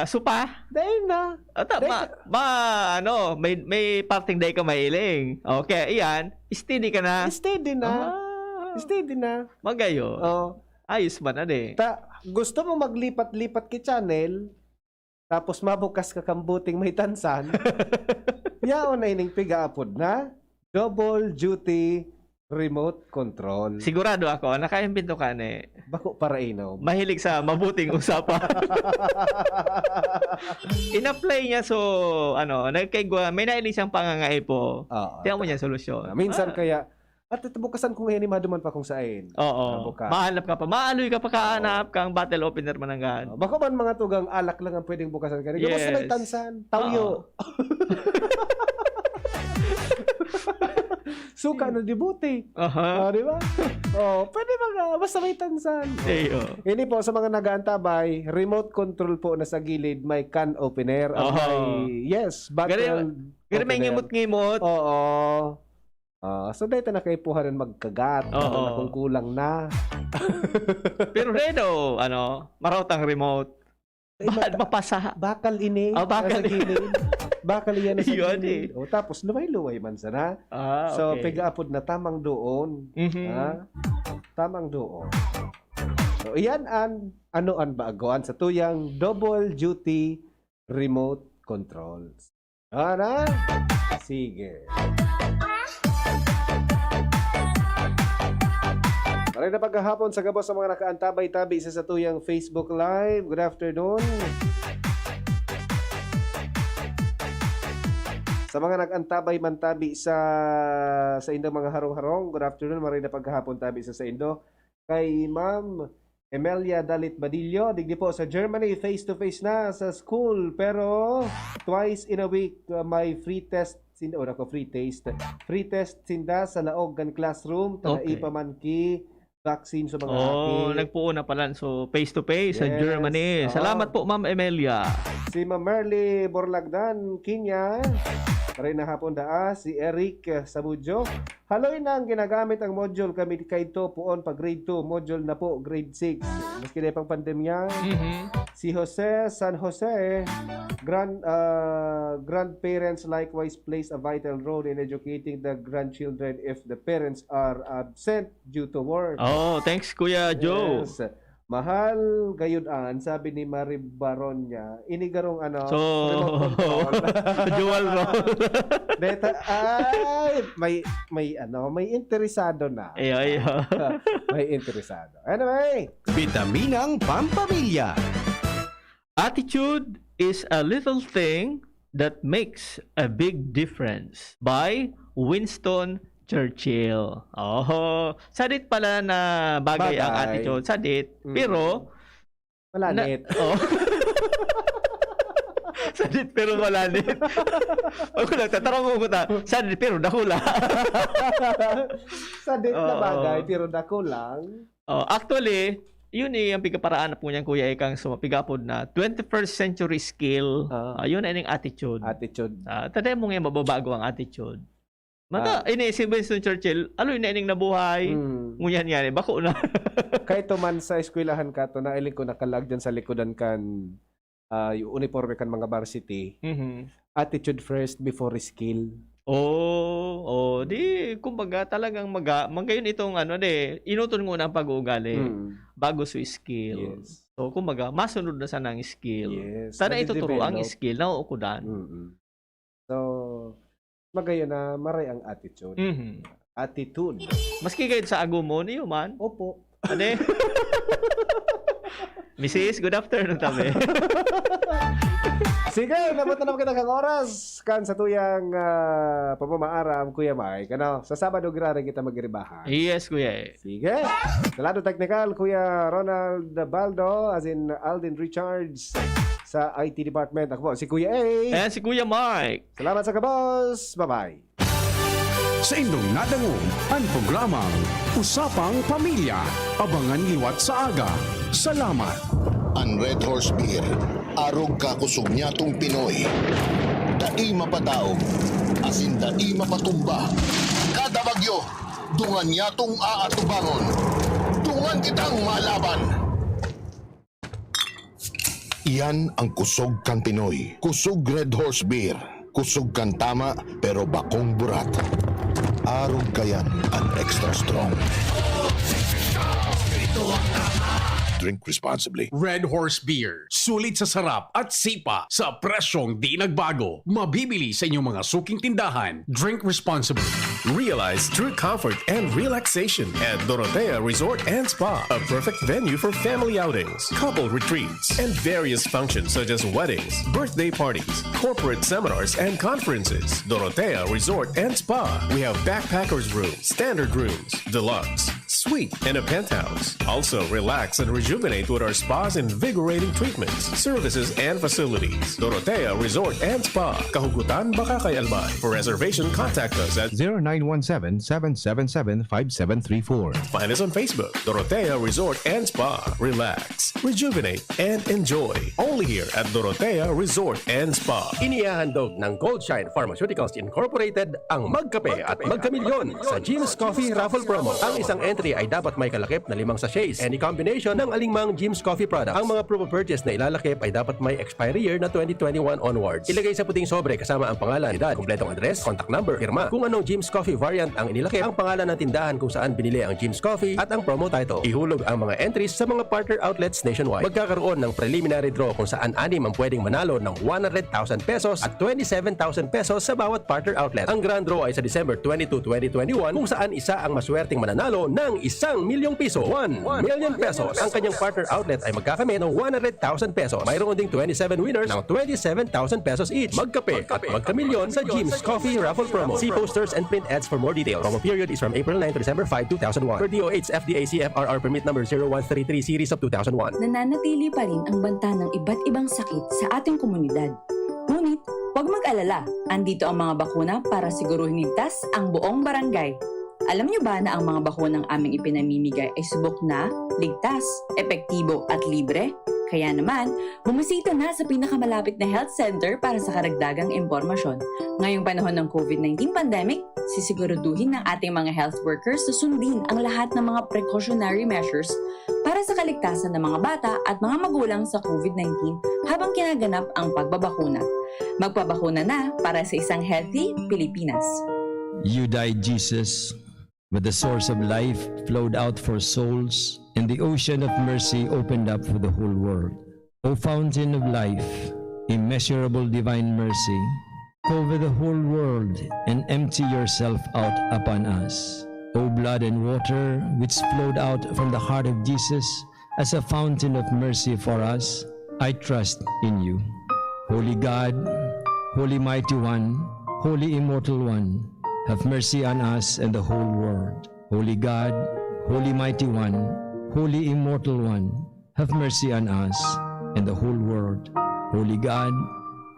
supa. Dahil na. Ata, Dahil ma, ma, ano, may, may parting dahil ka mahiling. Okay, iyan. Steady ka na. Steady na. Ah, Steady na. Magayo. Oh. Ayos ba na di? Ta, gusto mo maglipat-lipat ki channel, tapos mabukas ka kambuting may tansan, yaon na ining pigaapod na double duty remote control. Sigurado ako, nakaimbento ka ni. Bako para inom. Mahilig sa mabuting usapan. In-apply niya, so, ano, nagkaigwa, may nailing siyang pangangaipo. Oo. Tiyan mo niya solusyon. Ah, minsan Ah, kaya, at ito bukasan ko ngayon, maduman pa kung saan. Oo. Ano ka? Mahanap ka pa. Maaloy ka pa kahanap kang bottle opener mananggahan. Oh, bako man mga tugang alak lang ang pwedeng bukasan kani. Gabos na may Yes. tansan, tawyo. Suka na dibuti. Aha. Oh, di ba? Oh, pwede mga, basta may tansan. Eh, oh. Ini po, sa mga nag-aantabay, remote control po na sa gilid, may can opener. At Aha. may, yes, Gari, bottle gari may opener. ngimot-ngimot. Oo. Ah, so, dahil na kaipuhan ng magkagat. Oo. Ano na kung kulang na? Pero redo, ano, maraot ang remote. Eh, Bahal mata- mapasa. Bakal ini, Ah, bakal. nasa gilid. Bakal iyan nasa Yun gilid. eh. O, tapos luway-luway man sana. Ah, So, okay. pigaapod na tamang doon. Mhm. Ha? Tamang doon. So, iyan an, ano an bagoan sa tuyang double duty remote controls. Ana? Sige. Maray na paghahapon sa gabos sa mga nakaantabay tabi sa satuyang Facebook Live. Good afternoon. Sa mga nag-antabay man tabi sa, sa indong mga harong-harong, good afternoon, maray na paghahapon tabi sa saindo. Kay Ma'am Emelia Dalit Badillo, digdi po sa Germany, face to face na sa school. Pero twice in a week, uh, may free test, sin-, o nako, free taste. Free test sinda sa laog kan classroom, ta Okay. naipa man ki vaccine sa mga Oh, aki. nagpuon na pala. So, face to face sa Yes. Germany. Oo. Salamat po, Ma'am Emelia. Si Ma'am Merly Borlagdan, Kinya. Maray na hapon daa, si Eric, uh, Samudio. Haloy na ang ginagamit ang module kami kaidto, puon pa grade two, module na po, grade six. Maski na pang pandemya. Mhm. Si Jose San Jose, grand, ah, grandparents likewise plays a vital role in educating the grandchildren if the parents are absent due to work. Oh, thanks, Kuya Joe. Yes. Mahal gayud an, sabi ni Marie Baronia, ini garong ano, So, remote control. Dual role. Deta, ay, may, may ano, may interesado na. Ay, ay, ay. May interesado. Anyway. Bitaminang Pampamilya. Attitude is a little thing that makes a big difference, by Winston Churchill. Oho. Sadit pala na bagay ang Bagay. attitude. Sadit. Mm. Pero, Malanit. na, oh. Sadit pero malanit. Ako lang, tatarong ko ta. Sadit pero dakula. Sadit na Oo. bagay, pero dakulang. Oh, actually, yun eh, ang pigaparaan po niyan, Kuya Ekang, sa mapigapod na twenty-first century skill. Ah. Ah, yun na yung attitude. Attitude. Ah, tanda mo nga, mababago ang attitude. Mata, Ah. ini si Winston Churchill, aloy na ining nabuhay. Hmm. Ngunyan nga, eh, bako na. Kahit tuman sa eskwelahan ka, to, nailing ko nakalag dyan sa likodan kan, ah, yung uniforme kan mga varsity. Mhm. Attitude first before skill. Oh, oh, di, kumbaga, talagang maga-, magayon itong ano, di, inuton muna ang pag-uugali Mm. bago sa skill. Yes. So, kumbaga, masunod na sana ang skill. Yes, Sana ituturo ang nadidevelop. skill na uukudan. Mm-mm. So, magayon na maray ang attitude. Mhm. Attitude. Maski kayo sa agumon, iyo man. Opo. Ade? Misis, good afternoon, tabi. Sige, nabot na naman kita kang oras. Kan sa tuyang, ah, pamamaaram, Kuya Mike. Ano, sa Sabado, grabe kita magribahan. Yes, Kuya, eh. Sige. Sa lado teknikal, Kuya Ronald Baldo, as in Alden Richards sa I T department. Ako po, si Kuya A. Ayan, si Kuya Mike. Salamat sa kabos. Bye-bye. Sa indong nadangog, ang programang Usapang Pamilya. Abangan liwat sa aga. Salamat. An Red Horse Beer, arog ka kusog nyatong Pinoy. Dai mapadaog, asin dai mapatumba. Kada bagyo, dungan nyatong aatubangon. Dungan kitang malaban. Iyan ang kusog kan Pinoy. Kusog Red Horse Beer. Kusog kan tama, pero bakong burat. Arog kayan an extra strong. Drink responsibly. Red Horse Beer. Sulit sa sarap at sipa sa presyong di nagbago. Mabibili sa inyong mga suking tindahan. Drink responsibly. Realize true comfort and relaxation at Dorotea Resort and Spa, a perfect venue for family outings, couple retreats, and various functions such as weddings, birthday parties, corporate seminars, and conferences. Dorotea Resort and Spa. We have backpackers room, standard rooms, deluxe, Suite and a penthouse. Also, relax and rejuvenate with our spa's invigorating treatments, services, and facilities. Dorotea Resort and Spa, Kahugutan, Bacacay, Albay. For reservation, contact us at zero nine one seven, seven seven seven, five seven three four. Find us on Facebook, Dorotea Resort and Spa. Relax, rejuvenate, and enjoy. Only here at Dorotea Resort and Spa. Inihahandog ng Goldshine Pharmaceuticals Incorporated ang Magkape at Magkamilyon sa Jim's Coffee Raffle Promo. Ang isang entry ay dapat may kalakip na limang sachets, any combination ng alingmang Jim's Coffee product. Ang mga proof of purchase na ilalakip ay dapat may expiry year na twenty twenty-one onwards. Ilagay sa puting sobre kasama ang pangalan, edad, kompletong address, contact number, pirma. Kung anong Jim's Coffee variant ang inilakip, ang pangalan ng tindahan kung saan binili ang Jim's Coffee at ang promo title. Ihulog ang mga entries sa mga partner outlets nationwide. Magkakaroon ng preliminary draw kung saan anim ang pwedeng manalo ng one hundred thousand pesos at twenty-seven thousand pesos sa bawat partner outlet. Ang grand draw ay sa December twenty-two, twenty twenty-one, kung saan isa ang maswerteng mananalo ng isang milyong piso, one million pesos. Ang kanyang partner outlet ay magkakamit ng one hundred thousand pesos. Mayroon ding twenty-seven winners ng twenty-seven thousand pesos each. Magkape at magkamilyon sa Jim's Coffee Raffle Promo. See posters and print ads for more details. Promo period is from April nine to December five, two thousand one. Per D O H F D A C F R R permit number zero one three three series of two thousand one. Nananatili pa rin ang banta ng iba't ibang sakit sa ating komunidad. Ngunit, huwag mag-alala, andito ang mga bakuna para siguruhing ligtas ang buong barangay. Alam niyo ba na ang mga bakunang aming ipinamimigay ay subok na, ligtas, epektibo at libre? Kaya naman, bumisita na sa pinakamalapit na health center para sa karagdagang impormasyon. Ngayong panahon ng COVID nineteen pandemic, sisiguraduhin ng ating mga health workers na sundin ang lahat ng mga precautionary measures para sa kaligtasan ng mga bata at mga magulang sa COVID nineteen habang kinaganap ang pagbabakuna. Magpabakuna na para sa isang healthy Pilipinas. You died, Jesus, but the source of life flowed out for souls, and the ocean of mercy opened up for the whole world. O fountain of life, immeasurable divine mercy, cover the whole world and empty yourself out upon us. O blood and water, which flowed out from the heart of Jesus as a fountain of mercy for us, I trust in you. Holy God, Holy Mighty One, Holy Immortal One, have mercy on us and the whole world. Holy God, Holy Mighty One, Holy Immortal One, have mercy on us and the whole world. Holy God,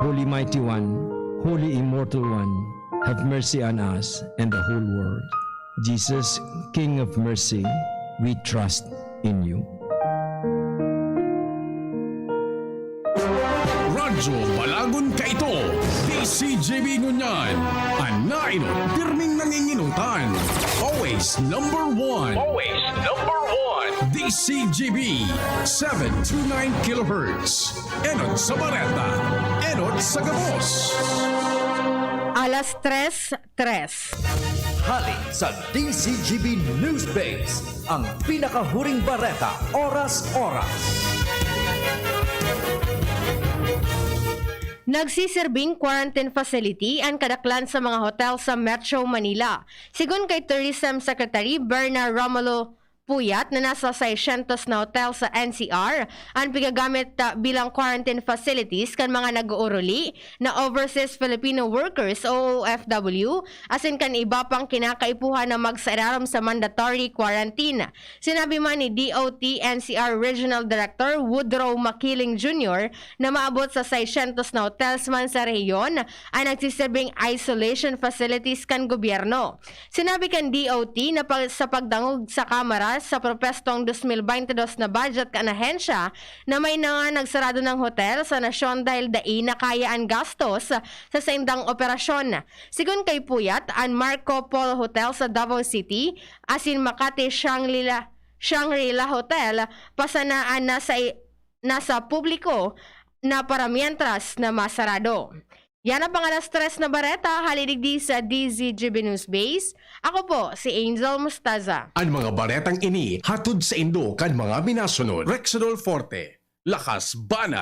Holy Mighty One, Holy Immortal One, have mercy on us and the whole world. Jesus, King of Mercy, we trust in you. Radyo Balagon Kaito, D C G B ngunyan, an nainot, pirming nanginginutan. Always number one. Always number one. D C G B, seven two nine kilohertz. Enot sa bareta, enot sa gabos. Alas tres, tres. Hali sa D C G B News Base, ang pinakahuring bareta, oras-oras. Nagsisirbing quarantine facility an kadaklan sa mga hotel sa Metro Manila. Sigon kay Tourism Secretary Berna Romulo Puyat na nasa seiscientos na hotel sa N C R an pigagamit, ah, bilang quarantine facilities kan mga nag-uuruli na overseas Filipino workers o O F W, asin kan iba pang kinakaipuhan na magsairarom sa mandatory quarantine. Sinabi man ni D O T N C R Regional Director Woodrow Makiling Junior na maabot sa seiscientos na hotels man sa rehiyon an nagsisirbing isolation facilities kan gobyerno. Sinabi kan D O T na pa-, sa pagdangog sa Kamara sa propwestong dos mil baynte dos na budget kan ahensya na may mga nagsarado ng hotel sa nasyon dahil dai na kaya an gastos sa saindang operasyon. Sigon kay Puyat, an Marco Polo Hotel sa Davao City asin Makati Shangri-La, Shangri-La Hotel pasanaan na sa i-, na sa publiko na para mientras na masarado. Yan ang pang alas tres na bareta, hali digdi sa D Z G B News Base. Ako po, si Angel Mustaza. An mga baretang ini hatod saindo kan mga minasunod: Rexidol Forte, lakas banat